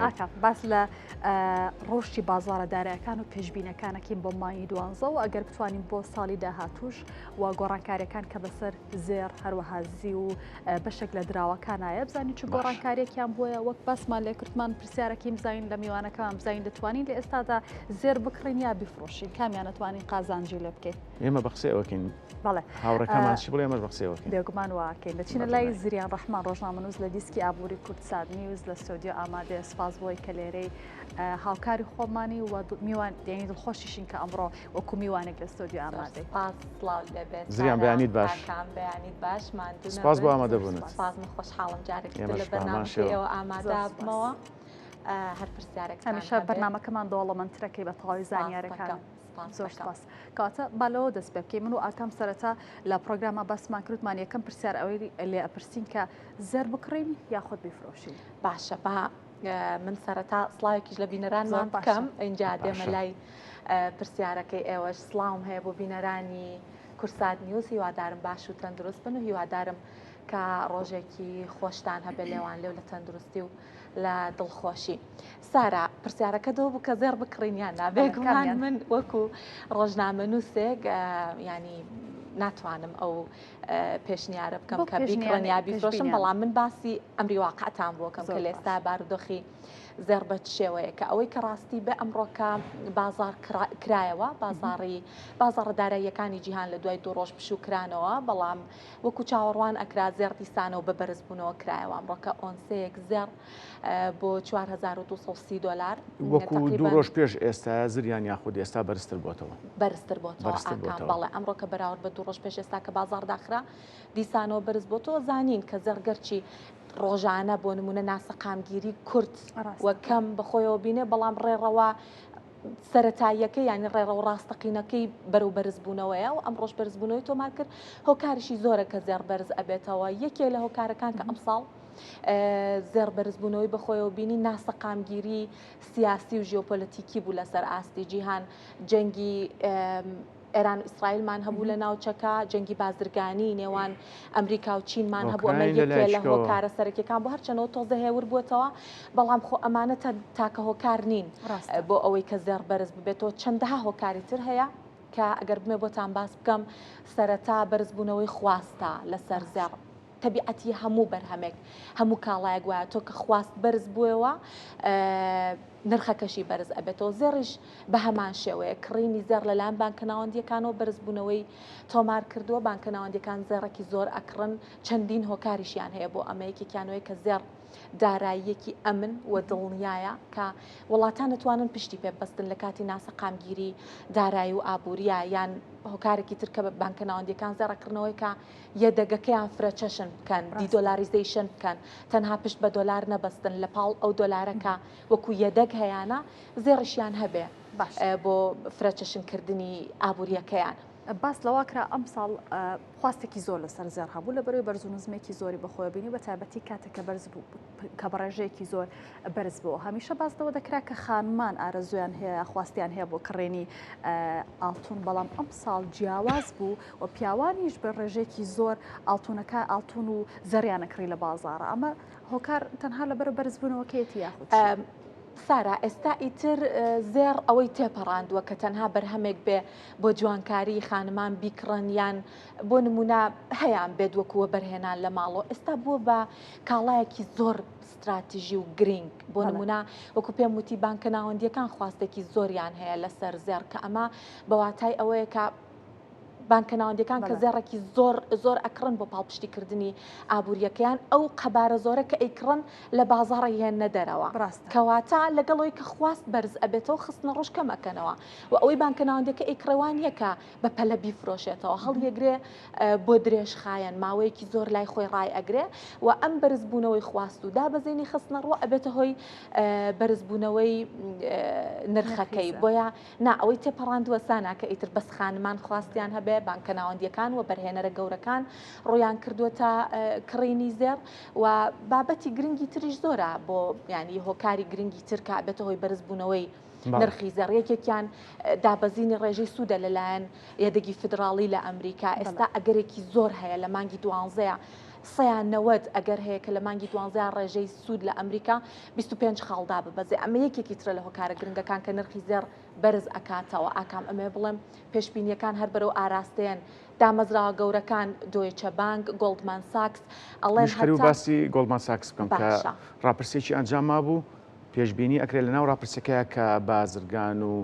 ئاکام باس لە ڕۆشتی بازارە دارایەکان و پێشبینەکانەکەین بۆ مانگی دوانزە و ئەگەر بتوانین بۆ ساڵی داهاتوش و گۆڕانکاریەکان کە بەسەر زێڕ هەروەها زی و بەشێک لە دراوەکانایە بزانین چ گۆڕانکاریەکیان بۆیە وەک باسمان لێکردمان پرسیارەکەی بزانین لە میوانەکەمان بزانین دەتوانین لە ئێستادا زێر بکڕین یا بیفرۆشین کامیان ئەتوانین قازانجی لێ بکەین ئێمە بە قسەی ئەوەکەین بەڵێ هاوڕێکەمان چی بڵێ ئێمەش بە قسەی ئەوەکەین. بێگومان واکەین دەچینە لای زریان ڕەحمان ڕۆژنامەنووس لە دیسکی ئابووری کوردسات نیوز لە ستۆدیۆ ئامادەیە سپاس بۆی کە لێرەی هاوکاری خۆمانی و میوان یعنی دڵخۆشیشین کە ئەمڕۆ وەکو میوانێک لە ستۆدیۆ ئامادەی. سپاس سڵاو لێبێت زریان بەیانیت باش. کاکام بەیانیت باش ماندوو نەبن. سپاس بۆ ئامادەبوونت. سپاس من خۆشحاڵم جارێکی تر لە بەرنامەکەی ئێوە ئامادە بمەوە هەر پرسیارێکتان هەمیشە بەرنامەکەمان دەوڵەمەندترەکەی بە تەواوی زانیارەکان. زۆر سپاس کەواتە با لەوە دەست پێ بکەین من و ئاکام سەرەتا لە پرۆگراما باسمان کردمان یەکەم پرسیار ئەوەی لێ ئەپرسین کە زێر بکڕین یاخود بیفرۆشین باشە با من سەرەتا سڵاوێکیش لە بینەرانمان بکەم اینجا دێمە لای پرسیارەکەی ئێوەش سڵاوم هەیە بۆ بینەرانی کورسات نیوز هیوادارم باش و تەندروست بن و هیوادارم کە ڕۆژێکی خۆشتان هەبێ لێوان لێو لە تەندروستی و لە دڵخۆشی. سارا، پرسیارەکە دەوە بوو کە زێڕ بکڕین یان نا؟ بێگومان من وەکو ڕۆژنامەنووسێک ینی ناتوانم ئەو پێشنیارە بکەم کە بیکڕن یا بیفرۆشم بەڵام من باسی ئەمری واقعتان بۆکەم کە لێستا بارودۆخی زێڕ بە شێوەیە کە ئەوەی کە ڕاستی بە ئەمڕۆکە بازار کرایەوە بازاڕی بازاڕە داراییەکانی جیهان لە دوای دوو ڕۆژ پشوو کرانەوە بەڵام وەکو چاوەڕوان ئەکرا زێڕ دیسانەوە بە بەرزبوونەوە کرایەوە، ئەمڕۆکە ئۆنسەیەک زێڕ بۆ 4230 دۆلار وەکو دوو ڕۆژ پێش ئێستا زریان یاخود ئێستا بەرزتر بۆتەوە. بەرزتر بۆتەوە ئاکام، بەڵێ ئەمڕۆکە بەراورد بە دوو ڕۆژ پێش ئێستا کە بازاڕ داخرا دیسانەوە بەرز بۆتەوە، زانین کە زێڕ گەرچی ڕۆژانە بۆ نمونە ناسەقامگیری کورت و کەم بەخۆیەوە بینێ بەڵام ڕێڕەوە سەرەتاییەکەی یانی ڕێڕەوە ڕاستەقینەکەی بەرەو بەرزبوونەوەیە و ئەمڕۆش بەرزبوونەوەی تۆمار کرد هۆکاریشی زۆرە کە زێڕ بەرز ئەبێتەوە یەکێ لە هۆکارەکان کە ئەمساڵ زێڕ بەرزبوونەوەی بەخۆیەوە بینی ناسەقامگیری سیاسی و ژیۆپۆلەتیکی بوو لەسەر ئاستی جیهان جەنگی ئێران و ئیسرائیلمان هەبوو لە ناوچەکە، جەنگی بازرگانی نێوان ئەمریکا و چینمان هەبوو، ئەمە یەکێ لە هۆکارە سەرەکیەکان بوو، هەرچەندەوە تۆزە هێور بووەتەوە، بەڵام خۆ ئەمانە تاکە هۆکار نین بۆ ئەوەی کە زێڕ بەرز ببێتەوە، چەندەها هۆکاری تر هەیە کە ئەگەر بمێ بۆتان باس بکەم، سەرەتا بەرزبوونەوەی خواستە لەسەر زێڕ. تەبیعەتی هەموو بەرهەمێک هەموو کاڵایەک وایە تۆ کە خواست بەرز بووەوە نرخەکەشی بەرز ئەبێتەوە زێڕیش بە هەمان شێوەیە کڕینی زێڕ لەلایەن بانکە ناوەندیەکانەوە بەرزبوونەوەی تۆمار کردووە بانکە ناوەندیەکان زێڕێکی زۆر ئەکڕن چەندین هۆکاریشیان هەیە بۆ ئەمە یەکێکیانەوەی کە زێڕ داراییەکی ئەمن و دڵنیایە کە وڵاتان دەتوانن پشتی پێ ببەستن لە کاتی ناسەقامگیری دارایی و ئابووریە یان هۆکارێکی تر کە بانکە ناوەندیەکان زێڕەکڕنەوەی کە یەدەگەکەیان فرەچەشن بکەن، de-dollarization بکەن، تەنها پشت بە دۆلار نەبەستن، لە پاڵ ئەو دۆلارە کە وەکو یەدەگ هەیانە، زێڕیشیان هەبێ بۆ فرەچەشنکردنی ئابوورییەکەیان. باس لەوە کرا ئەمساڵ خواستێکی زۆر لەسەر زێڕ هەبوو، لەبەرئەوەی بەرز و نزمێکی زۆری بەخۆیەوە بینی، بەتایبەتی کاتێک کە بەرز بوو کە بە ڕێژەیەکی زۆر بەرز بووە. هەمیشە باس لەوە دەکرا کە خانمان ئارەزوویان هەیە، خواستیان هەیە بۆ کڕینی ئاڵتون، بەڵام ئەمساڵ جیاواز بوو و پیاوانیش بە ڕێژەیەکی زۆر ئاڵتونەکە ئاڵتون و زێڕیان ئەکڕی لە بازاڕا. ئەمە هۆکار تەنها لەبەر بەرزبوونەوەکەیەتی یاخود چی؟ سارا، ئێستا ئیتر زێڕ ئەوەی تێپەڕاندووە کە تەنها بەرهەمێک بێ بۆ جوانکاری خانمان بیکڕن یان بۆ نمونە هەیان بێت وەکو وەبەرهێنان لە ماڵەوە ئێستا بووە بە کاڵایەکی زۆر ستراتیژی و گرینگ بۆ نمونە وەکو پێم وتی بانکە ناوەندیەکان خواستێکی زۆریان هەیە لەسەر زێڕ کە ئەمە بە واتای ئەوەیە کە بانکە ناوەندیەکان کە زێڕێکی زۆر زۆر ئەکڕن بۆ پاڵپشتیکردنی ئابووریەکەیان ئەو قەبارە زۆرە کە ئەیکڕن لە بازاڕ ئەیهێننە دەرەوە کەواتە لەگەڵەوەی کە خواست بەرز ئەبێتەوە خستنە ڕوش کەم ئەکەنەوە و ئەوەی بانکە ناوەندیەکە ئەیکڕێ وا نییە کە بە پەلە بیفرۆشێتەوە هەڵیەگرێ بۆ درێژخایەن ماوەیەکی زۆر لای خۆی ڕای ئەگرێ و ئەم بەرزبوونەوەی خواست و دابەزینی خستنەڕووە ئەبێتە هۆی بەرزبوونەوەی نرخەکەی بۆیە نا ئەوەی تێپەڕاندووە سانا کە ئیتر بەس خانمان خواستیان هەبێ، بانکە ناوەندییەکان و بەرهێنەرە گەورەکان ڕوویان کردووەتە کڕینی زێڕ و بابەتی گرنگی تریش زۆرە بۆ یانی هۆکاری گرنگی تر کە ئەبێتە هۆی بەرزبوونەوەی نرخی زێڕ یەکێکیان دابەزینی ڕێژەی سوودە لەلایەن یەدەگی فیدراڵی لە ئەمریکا ئێستا ئەگەرێکی زۆر هەیە لە مانگی دوانزەیە. سەیا 90 ئەگەر هەیە کە لە مانگی دوانزەیا ڕێژەی سوود لە ئەمریکا 25 خاڵ داببەزێ. ئەمە یەکێکی ترە لە هۆکارە گرنگەکان کە نرخی زێڕ بەرز ئەکاتەوە. ئاکام ئەمەوێ بڵێم پێشبینییەکان هەر بەرەو ئاراستەیەن. دامەزراوە گەورەکان، دۆیچە بانک، گۆڵدمان ساکس، ئەڵێن منیش خەریک هەتا. باسی گۆڵدمان ساکس بکەم کە باشە. ڕاپرسیەکی ئەنجام مابوو، پێشبینی ئەکرێت لەناو ڕاپرسیەکەیا کە بازرگان و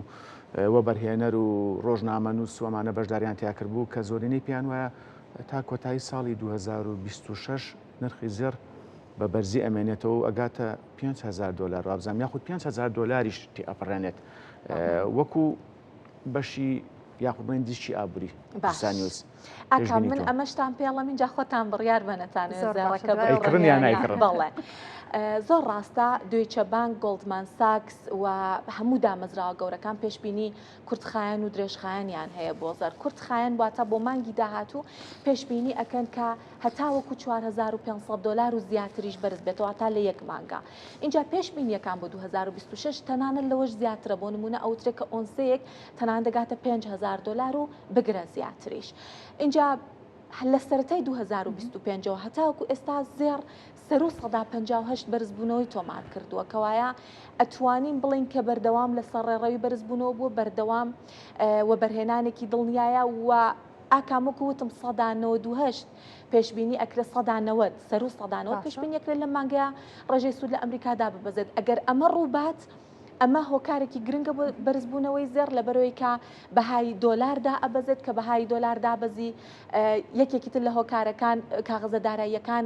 وەبەرهێنەر و ڕۆژنامەنووس و ئەمانە بەشداریان تیا کردبوو کە زۆرینەی پێیان وایە تا کۆتایی ساڵی 2026 نرخی زێڕ بە بەرزی ئەمێنێتەوە و ئەگاتە 5000 دۆلار وابزانم یاخود 5000 دۆلاریش تێئەپەڕێنێت وەکو بەشی یاخود بڵێن دیسکی ئابووری کوردستان باش نیوز ئاکام پێشبینی من تۆ. ئەمەشتان پێڵم اینجا خۆتان بڕیار بەنەتانەوێ زۆر باشە زێڕەکە دوای ئەیکڕن بکڕن یان یان نا نایکڕن؟ بەڵێ زۆر ڕاستە دویچە بانک گۆڵدمان ساکس و هەموو دامەزراوە گەورەکان پێشبینی کورتخایەن و درێژخایەنیان هەیە بۆ زەر کورتخایەن واتە بۆ مانگی داهاتوو پێشبینی ئەکەن کە هەتاوەکو 4500 دۆلار و زیاتریش بەرز بێتەوە تا لە یەک مانگا ئینجا پێشبینیەکان بۆ 2026 تەنانەت لەوەش زیاترە بۆ نمونە ئەوترێ کە ئۆنسەیەک تەنانەت دەگاتە 5000 دۆلار و بگرە زیاتریش ئینجا لە سەرەتای 2025 ەوە هەتاوەکو ئێستا زێڕ سەروو 58% بەرزبوونەوەی تۆمار کردووە کەوایە ئەتوانین بڵین کە بەردەوام لەسەر ڕێڕەوی بەرزبوونەوە بووە بەردەوام وەبەرهێنانێکی دڵنیایە و ئاکام وەکو وتم 98% پێشبینی ئەکرێت 90% سەروو 90% پێشبینی ئەکرێت لەم مانگەیە ڕێژەی سوود لە ئەمریکا داببەزێت ئەگەر ئەمە ڕووبات ئەمە هۆکارێکی گرنگە بۆ بەرزبوونەوەی زێڕ لەبەرەوەی کە بەهای دۆلار دائەبەزێت کە بەهای دۆلار دابەزی یەکێکی تر لە هۆکارەکان کاغەزە داراییەکان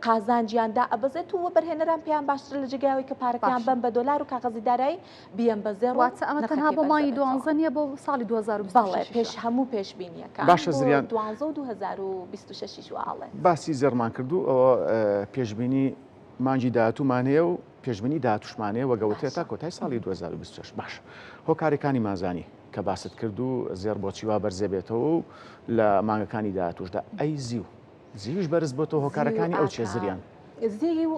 قازانجیان دائەبەزێت و وەبەرهێنەران پێیان باشترە لە جێگای ئەوەی کە پارەکەیان باشە. بەن بە دۆلار و کاغەزی دارایی بیەن بە زێڕ و واتە ئەمە تەنها نرخەکەی بۆ مانگی بەرزەبێتەوە. دوانزە نییە بۆ ساڵی بەڵێ 2026 پێش هەموو پێشبینییەکان باشە بۆ زریان. دوانزە و 2026 یش وا ئەڵێت. باسی زێڕمان کرد و ئەوە پێشبینی مانگی داهاتوومان هەیە و پێشبینی داهاتووشمان هەیە وەک ئەوترێت تا باشە. کۆتای ساڵی 2026 باش هۆکارەکانی مازانی کە باست کرد و زێڕ بۆچی وا بەرزەبێتەوە و لە مانگەکانی داهاتووشدا ئەی زیو زیویش بەرز بۆتەوە زیو هۆکارەکانی ئەو چیە ئاکام زریان؟ زیو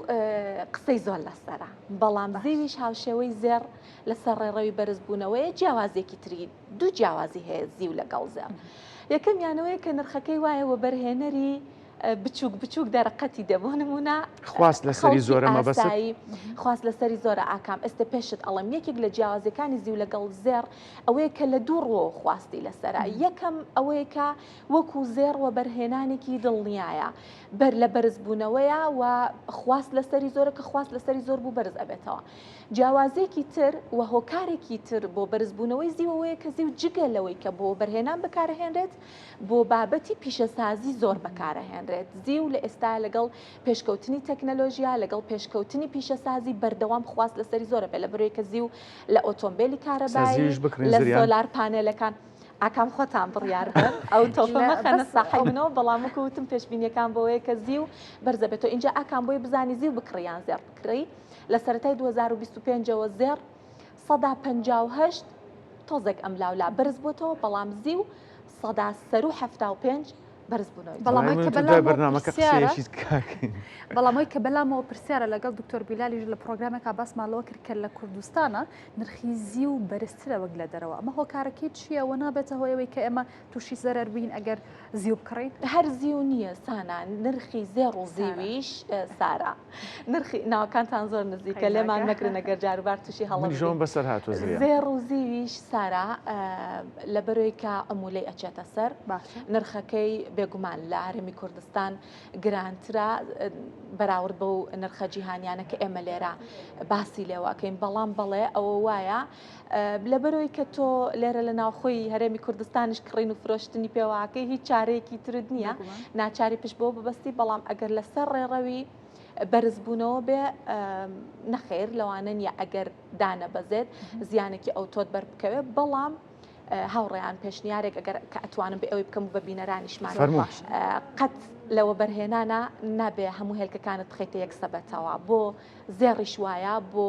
قسەی زۆر لەسەرە بەڵام زیویش هاوشێوەی زێڕ لەسەر ڕێڕەوی بەرزبوونەوەیە جیاوازێکی تری دوو جیاوازی هەیە زیو لەگەڵ زێڕ یەکەمیانەوەیە کە نرخەکەی وایە وەبەرهێنەری بچووک بچووک دەرەقەتی دێ بۆ نمونە خواست لەسەری خەڵکی زۆرە مەبەست ئاسایی خواست لەسەری زۆرە ئاکام ئێستا پێشت ئەڵێم یەکێک لە جیاوازیەکانی زیو لەگەڵ زێڕ ئەوەیە کە لە دوو ڕووەوە خواستی لەسەرە یەکەم ئەوەیە کە وەکو زێڕ وەبەرهێنانێکی دڵنیایە بەر لە بەرزبوونەوەیە و خواست لەسەری زۆرە کە خواست لەسەری زۆر بوو بەرز ئەبێتەوە جیاوازیەکی تر و هۆکارێکی تر بۆ بەرزبوونەوەی زیو ئەوەیە کە زیو جگە لەوەی کە بۆ وەبەرهێنان بەکارەهێنرێت بۆ بابەتی پیشەسازی زۆر بەکارەهێنرێت. زیو لە ئێستایا لەگەڵ پێشکەوتنی تەکنەلۆژیا، لەگەڵ پێشکەوتنی پیشەسازی بەردەوام خواست لەسەری زۆرە بێ لەبەرئەوەی کە زیو لە ئۆتۆمبێلی سا کارەبایی، زیویش بکڕین لە زریان؟ سۆلار پانێلەکان. ئاکام خۆتان بڕیار بەن ئەو تۆپە لە مەخەنە بەس ساحەی منەوە، بەڵام وەکو وتم پێشبینیەکان بۆوەیە کە زیو بەرزەبێتەوە. ئینجا ئاکام بۆی بزانی زیو بکڕی یان زێڕ بکڕی، لە سەرەتای 2025 ەوە زێڕ 58% تۆزێک ئەملاولا بەرز بۆتەوە، بەڵام زیو سەدا سەروو 75 بەرزبوونەوەی بەڵام تۆمار ئەوەی کە من تو دوای بەلامەوە بەرنامەکە پرسیارە قسەیەکی کاکەین. بەڵام ئەوەی کە بەلامەوە پرسیارە لەگەڵ دکتۆر بیلالیش لە پرۆگرامێکا باسمان لەوە کرد کە لە کوردستانە نرخی زیو بەرزترە وەک لە دەرەوە ئەمە هۆکارەکەی چییە و نابێتە هۆی ئەوەی کە ئێمە تووشی زەرەر بین ئەگەر زیو بکڕین؟ هەر زیو نییە سانا نرخی زێڕ و سارا. زیویش سارا نرخی ناوەکانتان زۆر نزیکە لێمان قەیناکە. مەگرن ئەگەر جاروبار تووشی هەڵە منیش ببین. ئەوم بەسەر هاتووە زریان. زێڕ و زیویش سارا لەبەرەوەی کە عمولەی ئەچێتە سەر باشە. نرخەکەی بێگومان لە هەرێمی کوردستان گرانترە بەراورد بەو نرخە جیهانیانە کە ئێمە لێرە باسی لێوە ئەکەین بەڵام بەڵێ ئەوە وایە لەبەرەوەی کە تۆ لێرە لە ناوخۆی هەرێمی کوردستانیش کڕین و فرۆشتنی پێوەکەی هیچ چارەیەکی ترت نییە بێگومان. ناچاری پشت بەوە ببەستی بەڵام ئەگەر لەسەر ڕێڕەوی بەرزبوونەوە بێ نەخێر لەوانە نییە ئەگەر دانەبەزێت زیانێکی ئەوتۆت بەر بکەوێت بەڵام هاوڕێیان پێشنیارێک ئەگەر کە ئەتوانم بێ ئەوەی بکەم و بە بینەرانیشمان فەرموو. قەت لە وەبەرهێنانە نابێ هەموو هێلکەکانت بخەیتە یەک سەبەتەوە بۆ زێڕیش وایە بۆ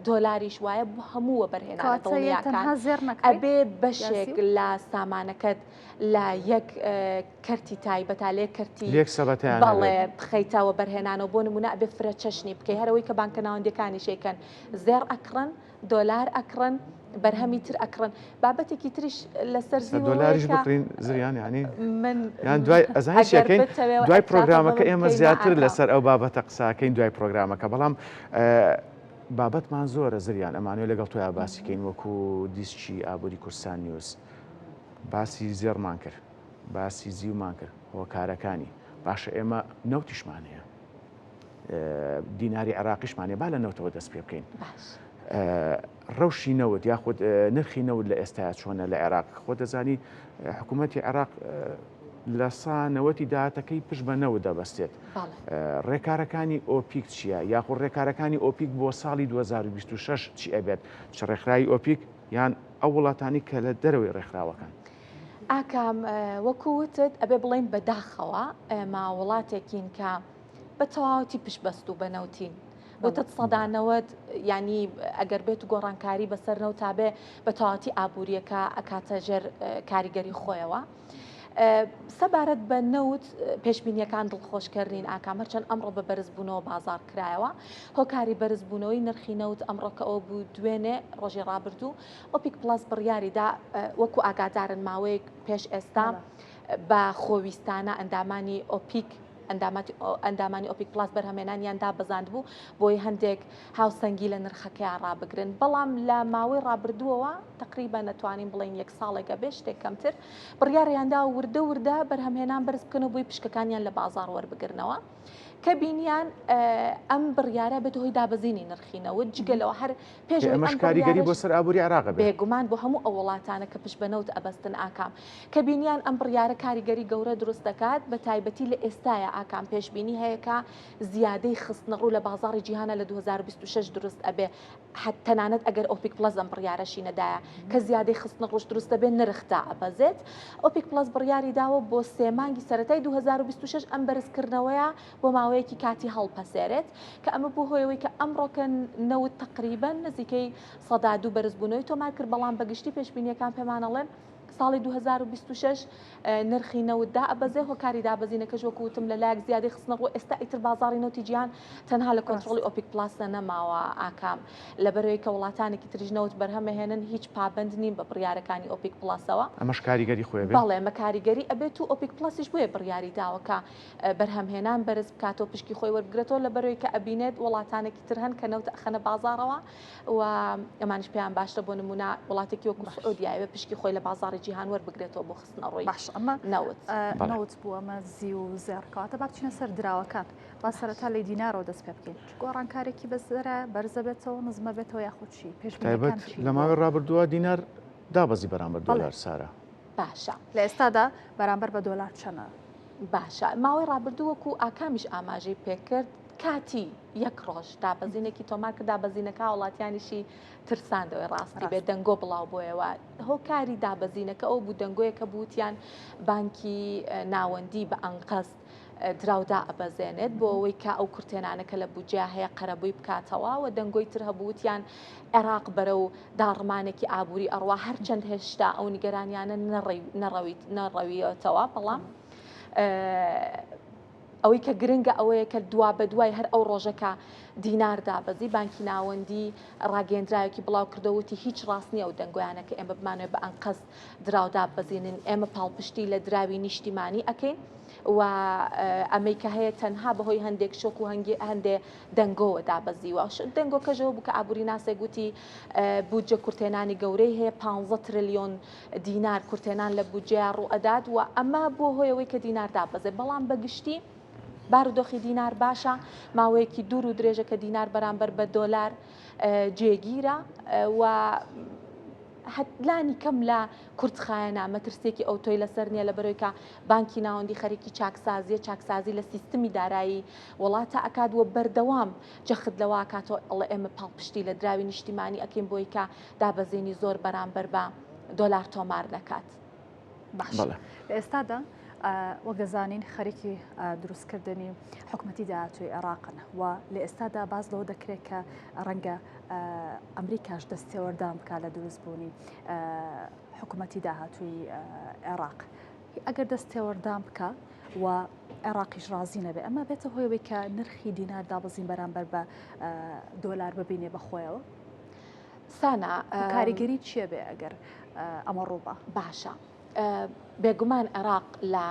دۆلاریش وایە بۆ هەموو وەبەرهێنانە کەواتە دڵنیاکان تەنها زێڕ نەکڕی ئەبێ بەشێک یا زیو؟ لە سامانەکەت لە یەک کەرتی تایبەتا لە یەک کەرتی لێک سەبەتەیان بەڵێ هەبێت. بخەیتە وەبەرهێنانەوە بۆ نمونە ئەبێ فرە چەشنی بکەی هەرەوەی کە بانکە ناوەندیەکانیش ئەیکەن زێڕ ئەکڕن دۆلار ئەکڕن بەرهەمی تر ئەکڕن بابەتێکی تریش لەسەر سە زیوەوەیە دۆلاریش کە بکڕین زریان یعنی من یان دوای ئەزانی ئەگەر چیەکەین بت. دوای پرۆگرامەکە ئێمە زیاتر لەسەر ئەو بابەتە قساکەین دوای پرۆگرامەکە بەڵام بابەتمان زۆرە زریان ئەمانەوێ لەگەڵ تۆیا باسی کەین وەکو دیسکی ئابووری کوردستان نیوز باسی زێڕمان کرد باسی زیومان کرد هۆکارەکانی باشە ئێمە نەوتیشمان هەیە دیناری عێراقیشمان هەیە با لە نەوتەوە دەست پێ بکەین ڕەوشی نەوت یاخود نرخی نەوت لە ئێستایا چۆنە لە عێراق خۆ دەزانی حکوومەتی عێراق لە سا نەوەتی داهاتەکەی پشت بە نەوت دەبەستێت. ڕێکارەکانی ئۆپیک چییە؟ یاخود ڕێکارەکانی ئۆپیک بۆ ساڵی 2026 چی ئەبێت؟ چ ڕێکخراوی ئۆپیک یان ئەو وڵاتانی کە لە دەرەوەی ڕێکخراوەکەن؟ ئاکام وەکو وتت ئەبێ بڵێین بەداخەوە ئێمە وڵاتێکین کە بە تەواوەتی پشتبەستوو بە نەوتین. وتت 90% ینی ئەگەر بێت و گۆڕانکاری بەسەر نەوتا بێ بە تەواوەتی ئابووریەکە ئەکاتە ژێر کاریگەری خۆیەوە. سەبارەت بە نەوت پێشبینیەکان دڵخۆشکەر نین ئاکام هەرچەند ئەمڕۆ بە بەرزبوونەوە بازار کرایەوە هۆکاری بەرزبوونەوەی نرخی نەوت ئەمڕۆ کە ئەوە بوو دوێنێ ڕۆژی ڕابردوو ئۆپیک پڵەس بڕیاریدا وەکو ئاگادارن ماوەیەک پێش ئێستا بە خۆویستانە ئەندامانی ئۆپیک ئەندامانی ئۆپیک پڵاس بەرهەمێنانیان دابەزاندبوو بۆی هەندێک هاوسەنگی لە نرخەکەیان ڕابگرن بەڵام لە ماوەی ڕابردووەوە تقریبا نەتوانین بڵین یەک ساڵێکە بێ شتێک کەمتر بڕیاریاندا وردە وردە بەرهەمهێنان بەرز بکەنەوە بۆی پشکەکانیان لە بازار وەربگرنەوە. کە بینیان ئەم بڕیارە بێتە هۆی دابەزینی نرخی نەوت جگە لەوە هەر پێش ئەمەش کاریگەری بۆ سەر ئابووری عێراق بێ بێگومان بۆ هەموو ئەو وڵاتانە کە پشت بە نەوت ئەبەستن ئاکام کە بینیان ئەم بڕیارە کاریگەری گەورە دروست دەکات بە تایبەتی لە ئێستایا ئاکام پێشبینی هەیە کە زیادەی خستنەڕوو لە بازاڕی جیهانە لە 2026 دروست ئەبێ تەنانەت ئەگەر ئۆپیک پڵەس ئەم بڕیارەشی نەدایە کە زیادەی خستنە ڕووش دروست دەبێت نرخ دائەبەزێت. ئۆپیک پڵەس بڕیاری داوە بۆ سێ مانگی سەرەتای 2026 ئەم بەرزکردنەوەیە بۆ ماوەیەکی کاتی هەڵپەسێرێت کە ئەمە بوو هۆی ئەوەی کە ئەمڕۆکە نەوت تەقریبەن نزیکەی 2% بەرزبوونەوەی تۆمار کرد بەڵام بەگشتی پێشبینیەکان پێمان ئەڵێن ساڵی 2026 نرخی نەوت دائەبەزێ، هۆکاری دابەزینەکەش وەکو وتم لە لایەک زیادەی خستنەڕوو ئێستا ئیتر بازاڕی نەوتی جیهان تەنها لە کۆنترۆڵی ئۆپیک پڵاسدا نەماوە ئاکام لەبەرئەوەی کە وڵاتانێکی تریش نەوت بەرهەمەهێنن هیچ پابەند نین بە بڕیارەکانی ئۆپیک پڵاسەوە. ئەمەش کاریگەری خۆی ئەبێ؟ بەڵێ ئەمە کاریگەری ئەبێت و ئۆپیک پڵاسیش بۆیە بڕیاری داوە کە بەرهەمهێنان بەرز بکاتەوە پشکی خۆی وەربگرێتەوە لەبەرئەوەی کە ئەبینێت وڵاتانێکی تر هەن کە نەوت ئەخەنە بازاڕەوە و ئەمانیش پێیان باشترە بۆ نموونە وڵاتێکی وەکو سعودیا ئەوێ پشکی خۆی لە بازاڕی جیهان وەربگرێتەوە بۆ خستنەڕووی باش ئەمە نەوت. نەوت بوو ئەمە زیو و زێڕ کەواتە با بچینە سەر دراوەکان با سەرەتا لە دینارەوە دەست پێ بکەین چ گۆڕانکارێکی بەسەرە بەرزە بێتەوە نزمە بێتەوە یاخود چی تایبەت لە ماوەی ڕابردووە دینار دابەزی بەرامبەر دۆلار سارا. باشە. لە ئێستادا بەرامبەر بە دۆلار چەنە؟ باشە ماوەی ڕابردوو وەکو ئاکامیش ئاماژەی پێکرد کاتی یەک ڕۆژ دابەزینێکی تۆمار کرد دابەزینەکە هاوڵاتیانیشی ترساندەوەی ڕاستی بێ دەنگۆ بڵاو بۆیەوە هۆکاری دابەزینەکە ئەو بوو دەنگۆیەکە بووتیان بانکی ناوەندی بە ئەنقەست دراودا ئەبەزێنێت بۆ ئەوەی کە ئەو کورتێنانە کە لە بودجە هەیە قەرەبووی بکاتەوە و دەنگۆی تر هەبووتیان عێراق بەرە و داڕمانێکی ئابووری ئەڕوا هەرچەند هێشتا ئەو نیگەرانیانە نەڕەویت نەڕەویەتەوە بەڵام ئەوەی کە گرنگە ئەوەیە کە دوابەدوای هەر ئەو ڕۆژە کە دینار دابەزی، بانکی ناوەندی ڕاگەیەندراوێکی بڵاوکردەوە وتی هیچ ڕاست نییە ئەو دەنگۆیانە کە ئێمە بمانەوێت بە ئەنقەست دراو داببەزێنین، ئێمە پاڵپشتی لە دراوی نیشتیمانی ئەکەین و ئەمەی کە هەیە تەنها بەهۆی هەندێک شۆک و هەندێ دەنگۆوە دابەزیوە. دەنگۆکەش ئەوە بوو کە ئابووریناسێک وتی بودجە کورتهێنانی گەورەی هەیە، پانزە ترلیۆن دینار کورتهێنان لە بودجەیا ڕووئەدات و ئەمە بووە هۆی ئەوەی کە دینار دابەزێت، بەڵام بە گشتی بارودۆخی دینار باشە، ماوەیەکی دوور و درێژە کە دینار بەرامبەر بە دۆلار جێگیرە و لانی کەم لە کورتخایەنا مەترسیەکی ئەوتۆی لەسەر نییە لەبەرەوەی کە بانکی ناوەندی خەریکی چاکسازیە چاکسازی لە سیستمی دارایی وڵاتە ئەکات و بەردەوام جەخت لەوە ئەکاتەوە ئەڵێ ئێمە پاڵپشتی لە دراوی نیشتیمانی ئەکەین بۆی کە دابەزینی زۆر بەرامبەر بە دۆلار تۆمار نەکات. باشە لە ئێستادا وەک دەزانین خەریکی دروستکردنی حکومەتی داهاتووی عێراقن و لە ئێستادا باس لەوە دەکرێت کە ڕەنگە ئەمریکاش دەستێوەردان بکات لە دروستبوونی حکومەتی داهاتووی عێراق. ئەگەر دەستێوەردان بکە و عێراقیش ڕازی نەبێ ئەمە بێتە هۆیەوەی کە نرخی دینار دابەزین بەرامبەر بە دۆلار ببینێ بەخۆیەوە. سانا کاریگەری چیە بێ ئەگەر ئەمە ڕووبا؟ باشە بێگومان عێراق لە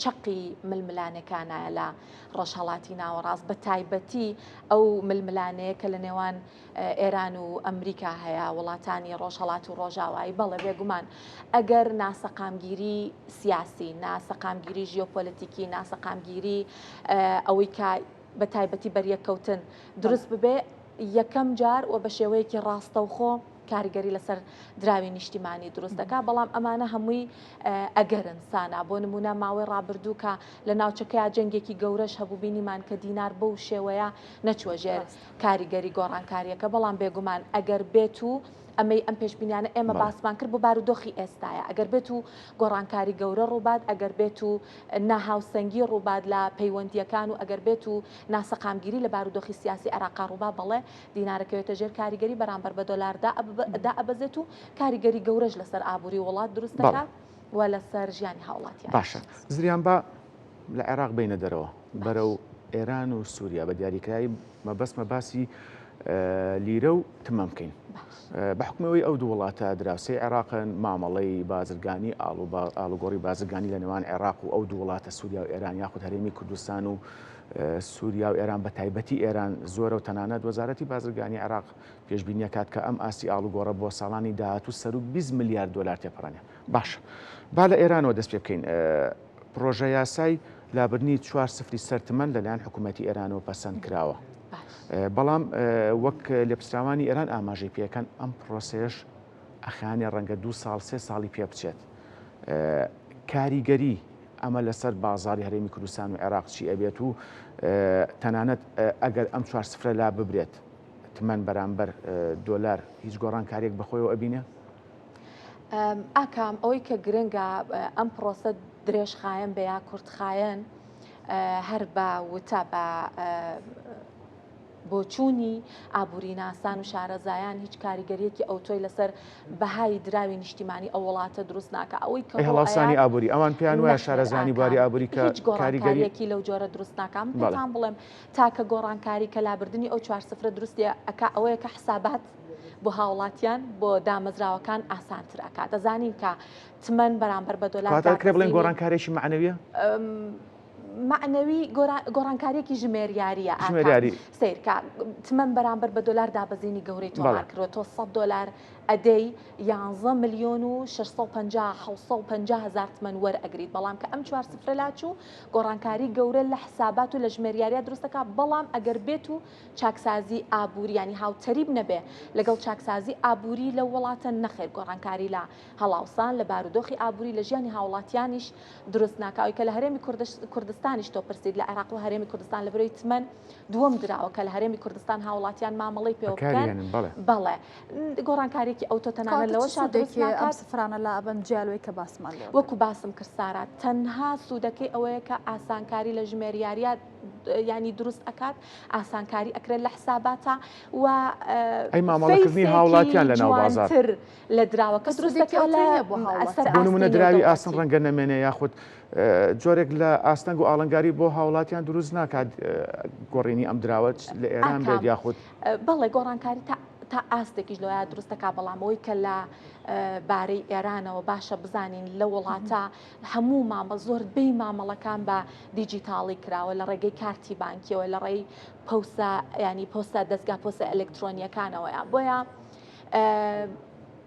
چەقی ململانێکانایە لە ڕۆژهەڵاتی ناوەڕاست بە تایبەتی ئەو ململانەیە کە لە نێوان ئێران و ئەمریکا هەیە وڵاتانی ڕۆژهەڵات و ڕۆژاوایی بەڵێ بێگومان ئەگەر ناسەقامگیری سیاسی ناسەقامگیری ژیۆپۆلەتیکی ناسەقامگیری ئەوەی کە بە تایبەتی بەریەککەوتن دروست ببێ یەکەم جار و بە شێوەیەکی ڕاستەوخۆ کاریگەری لەسەر دراوی نیشتیمانی دروست دەکات بەڵام ئەمانە هەمووی ئەگەرن سانا بۆ نمونە ماوەی ڕابردوو کە لە ناوچەکەیا جەنگێکی گەورەش هەبوو بینیمان کە دینار بەو شێوەیە نەچووە ژێر کاریگەری گۆڕانکاریەکە بەڵام بێگومان ئەگەر بێت و ئەمەی ئەم پێشبینیانە ئێمە باسمان کرد بۆ بارودۆخی ئێستایە ئەگەر بێت و گۆڕانکاری گەورە ڕووبات ئەگەر بێت و ناهاوسەنگی ڕووبات لە پەیوەندیەکان و ئەگەر بێت و ناسەقامگیری لە بارودۆخی سیاسی عێراقا ڕووبا بەڵێ دینارەکەوێتە ژێر کاریگەری بەرامبەر بە دۆلار دائەبەزێت و کاریگەری گەورەش لەسەر ئابووری وڵات دروست دەکات و لەسەر ژیانی هاوڵاتیان. باشە زریان با لە عێراق بینە دەرەوە بەرەو ئێران و سووریا بە دیاریکرایی مەبەستمە باسی لیرە و تمەن بکەین. بە حکمەوەی ئەو دوو وڵاتە دراوسێی عێراقن مامەڵەی بازرگانی ئاڵوگۆڕی بازرگانی لە نێوان عێراق و ئەو دوو وڵاتە سووریا و ئێران یاخود هەرێمی کوردستان و سووریا و ئێران بە تایبەتی ئێران زۆرە و تەنانەت وەزارەتی بازرگانی عێراق پێشبینی ئەکات کە ئەم ئاستی ئاڵوگۆڕە بۆ ساڵانی داهاتوو سەروو 20 ملیار دۆلار تێپەڕێنێ. باشە با لە ئێرانەوە دەست پێ بکەین. پڕۆژە یاسای لابردنی چوار سفری سەر تمەن لەلایەن حکوومەتی ئێرانەوە پەسەند کراوە. بەڵام وەک لێپرسراوانی ئێران ئاماژەی پێکەن ئەم پرۆسەیەش ئەخانێ ڕەنگە دوو ساڵ سێ ساڵی پێ بچێت. کاریگەری ئەمە لەسەر بازاڕی هەرێمی کوردستان و عێراق چی ئەبێت و تەنانەت ئەگەر ئەم چوار سفرە لا ببرێت تمەن بەرامبەر دۆلار هیچ گۆڕانکاریەک بەخۆیەوە ئەبینێ؟ ئاکام ئەوەی کە گرنگە ئەم پرۆسە درێژخایەن بێ یا کورتخایەن هەر بە وتە بە بۆچوونی ئابووریناسان و شارەزایان هیچ کاریگەریەکی ئەوتۆی لەسەر بەهای دراوی نیشتیمانی ئەو وڵاتە دروست ناکە ئەوەی کە هەڵاوسانی ئابووری ئەوان پێیان وایە شارەزانی بواری ئابووری کە هیچ گۆڕانکاریەکی لەو جۆرە دروست ناکەم پێتان بڵێم تاکە گۆڕانکاری کە لابردنی ئەو چوار سفرە دروستی ئەکا ئەوەیە کە حسابات بۆ هاوڵاتیان بۆ دامەزراوەکان ئاسانتر ئەکات دەزانین کە تمەن بەرامبەر بە دۆلار کرێ بڵێن گۆڕانکارێکی معنەویە مەعنەوی گۆڕانکاریەکی ژمێریاریە ژمێریاری سەیرکە تمەن بەرامبەر بە دۆلار دابەزینی گەورەی تۆمار کردوە تۆ 100 دۆلار ئەدەی 11 ملیۆن و 650 750 هزار تمەن وەرئەگریت بەڵام کە ئەم چوار سفرە لاچوو گۆڕانکاری گەورە لە حسابات و لە ژمێریاریە دروستەکە بەڵام ئەگەر بێت و چاکسازی ئابووری ینی هاوتەریب نەبێ لەگەڵ چاکسازی ئابووری لە وڵاتە نەخێر گۆڕانکاری لە هەڵاوسان لە بارودۆخی ئابووری لە ژیانی هاوڵاتیانیش دروست ناکا ئەوی کە لە هەرێمی کوردستانیش تۆ پرسیت لە عێراق و هەرێمی کوردستان لە برۆی تمەن دووەم دراوە کە لە هەرێمی کوردستان هاوڵاتیان مامەڵەی پێوە بکەن بەڵێ گۆڕانکاریەکی ئەوتۆ تەنانەت لەوە سوودێکی ئەم سفرانە لا ئەبەن جیالەوەی کە باسمان لێ وەکو باسم کرد سارا تەنها سوودەکەی ئەوەیە کە ئاسانکاری لە ژمێریاریە ینی دروست ئەکات ئاسانکاری ئەکرێت لە حساباتە و ئەی مامەڵەکردنی هاوڵاتیان لە ناو بازاڕ لە دراوەکە دروست دەکات لە سەر بۆ نمونە دراوی ئاسن ڕەنگە نەمێنێ یاخود جۆرێک لە ئاستەنگ و ئاڵنگاری بۆ هاوڵاتیان دروست ناکات گۆڕینی ئەم دراوە لە ئێران بێت یاخود بەڵێ گۆڕانکاری تا تا ئاستێکیش لەوە دروست دەکات بەڵام ئەوەی کە لە بارەی ئێرانەوە باشە بزانین لە وڵاتە هەموو مامە زۆربەی مامەڵەکان بە دیجیتاڵی کراوە لە ڕێگەی کارتی بانکیەوە لە ڕێی پۆسە ینی پۆستە دەستگا پۆستە ئەلکترۆنیەکانەوەیە بۆیە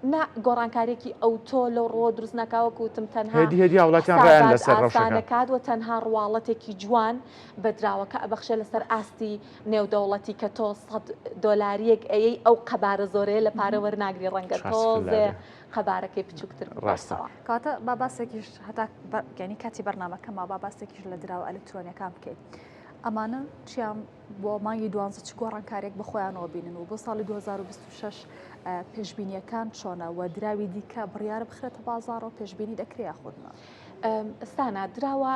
نا گۆڕانکاریەکی ئەوتۆ لەو ڕووە دروست ناکا وەکو وتم تەنها هێدی هێدی هاوڵاتیان ڕایان حسابات لەسەر ئاسان ڕەوشەکە. ئەکات و تەنها ڕواڵەتێکی جوان بە دراوەکە ئەبەخشێ لەسەر ئاستی نێودەوڵەتی کە تۆ سەد دۆلاریەک ئەیەی ئەو قەبارە زۆرەیە لە پارە وەرناگری ڕەنگە چوار سفر تۆزێ لادێ. قەبارەکەی بچووکتر ڕاستە. ببێتەوە. کەواتە با باسێکیش هەتا بە یانی کاتی بەرنامەکە ماوە با باسێکیش لە دراوە ئەلکترۆنیەکان بکەین ئەمانە چیان بۆ مانگی دوانزە چ گۆڕانکارییەک بەخۆیانەوە بینن و بۆ ساڵی 2026 پێشبینییەکان چۆنە و دراوی دیکە بڕیارە بخرێتە بازاڕەوە پێشبینی دەکرێ یاخود نا؟ سانا، دراوە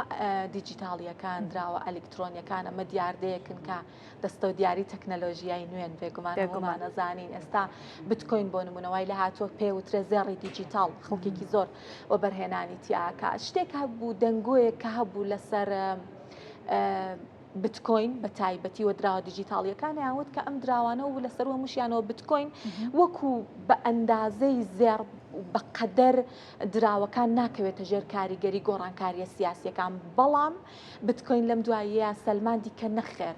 دیجیتاڵییەکان، دراوە ئەلیکترۆنییەکان ئەمە دیاردەیەکن کە دەستەو دیاری تەکنەلۆژیای نوێن، بێگومان هەموومان ئەزانین ئێستا بتکۆین بۆ نموونە وای لێهاتووە پێ وترێ زێڕی دیجیتاڵ، خەڵکێکی زۆر وەبەرهێنانی تیا ئەکا. شتێک هەبوو دەنگۆیەک کە هەبوو لەسەر بتکۆین بە تایبەتی و دراوە دیجیتاڵیەکانیان وت کە ئەم دراوانە و لەسەر هەمووشیانەوە بتکۆین وەکو بە ئەندازەی زێڕ بەقەدەر دراوەکان ناکەوێتە ژێر کاریگەری گۆڕانکاریە سیاسیەکان بەڵام بتکۆین لەم دواییە سەلماندی کە نەخێر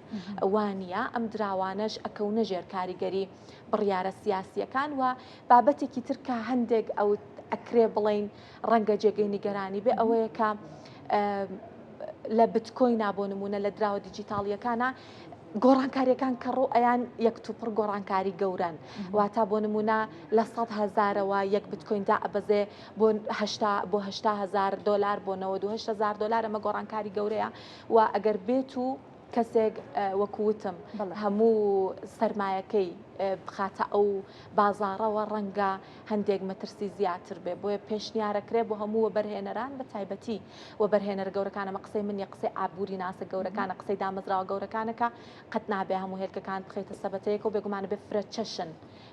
وانە ئەم دراوانەش ئەکەونە ژێر کاریگەری بڕیارە سیاسیەکان و بابەتێکی تر کە هەندێک ئەو ئەکرێ بڵین ڕەنگە جێگەی نیگەرانی بێ ئەوەیە کە لە بتکۆینا بۆ نمونە لە دراوە دیجیتاڵیەکانە گۆڕانکاریەکان کە ڕوو ئەیان یەکتوپڕ گۆڕانکاری گەورەن واتا بۆ نمونە لە سەد هەزارەوە یەک بتکۆین دائەبەزێ بۆ هەشتا بۆ هەشتا هەزار دۆلار بۆ 98 هەزار دۆلار ئەمە گۆڕانکاری گەورەیە و ئەگەر بێت و کەسێک وەکو وتم هەموو سەرمایەکەی بخاتە ئەو بازاڕەوە ڕەنگە هەندێک مەترسی زیاتر بێ بۆیە پێشنیارەکرێ بۆ هەموو وەبەرهێنەران بە تایبەتی وەبەرهێنەرە گەورەکان ئەمە قسەی من نیە قسەی ئابووری ناسە گەورەکانە قسەی دامەزراوە گەورەکانە کە قەت نابێ هەموو هێلکەکان بخەیتە سەبەتەیەکەوە بێگومان بێ فرە چەشن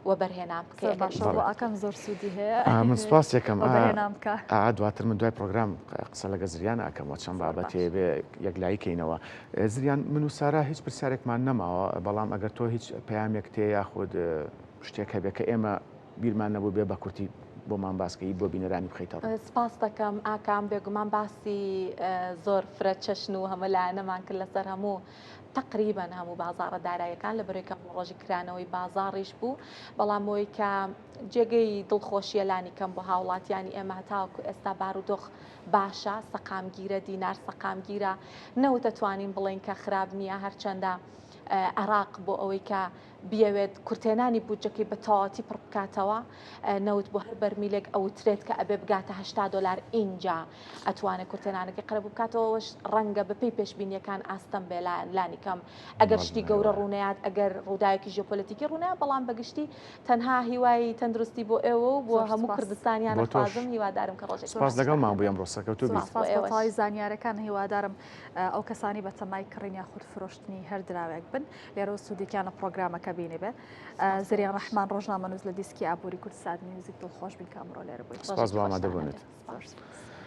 وەبەرهێنان بکەی زۆر ئەگەر باشە بۆ ئاکام زۆر سوودی هەیە ئا من سپاس یەکەم ئا وەبەرهێنان بکە. ئا دواتر من دوای پرۆگرام قسە لەگە زریان ئەکەم وە چەند زۆر بابەتێ باشە. بێ یەکلایی کەینەوە زریان من و سارا هیچ پرسیارێکمان نەماوە بەڵام ئەگەر تۆ هیچ پەیامێک تێ یاخود شتێک هەبێ کە ئێمە بیرمان نەبوو بێ بە کورتی بۆمان باس کەی بۆ بینەرانی بخەیتە ڕوو. سپاست دەکەم ئاکام، بێگومان باسی زۆر فرە چەشن و هەمە لایەنەمان کرد لەسەر هەموو تەقریبەن هەموو بازاڕە داراییەکان لەبەرەی کە هەموو ڕۆژی کرانەوەی بازاڕیش بوو بەڵام ئەوەی کە جێگەی دڵخۆشیە لانی کەم بۆ هاوڵاتیانی ئێمە هەتاوەکو ئێستا بارودۆخ باشە سەقامگیرە دینار سەقامگیرە نەوت ئەتوانین بڵێین کە خراپ نییە هەرچەندە عێراق بۆ ئەوەی کە بیەوێت کورتهێنانی بودجەکەی بە تەواوەتی پڕ بکاتەوە، نەوت بۆ هەر بەرمیلێک ئەوترێت کە ئەبێ بگاتە 80 دۆلار ئینجا ئەتوانێت کورتهێنانەکەی قەرەبوو بکاتەوە، ئەوەش ڕەنگە بەپێی پێشبینییەکان ئاستەم بێ لانی کەم ئەگەر شتی گەورە ڕوونەیات، ئەگەر ڕووداوێکی ژیۆپۆلەتیکی ڕوونەیات، بەڵام بەگشتی تەنها هیوای تەندروستی بۆ ئێوە و بۆ هەموو کوردستانیان ئەخوازم، هیوادارم کە ڕۆژێکی سوپاس لەگەڵمان بووی ئەمڕۆ، سەرکەوتوو بیت. سوپاس بۆ تەواوی زانیارەکان، هیوادارم ئەو کەسانەی بەتەمای کڕین یاخود فرۆشتنی هەر دراوێک بن لێرەوە سوودێکیان لە پرۆگرامەکە بینیبێ. زریان ڕەحمان ڕۆژنامەنووس لە دیسکی ئابووری کوردسات میوزیک دڵخۆش بین کە ئەمڕۆ لێرە بوویت. سپاس بۆ ئامادەبوونت. زۆر سوپاس.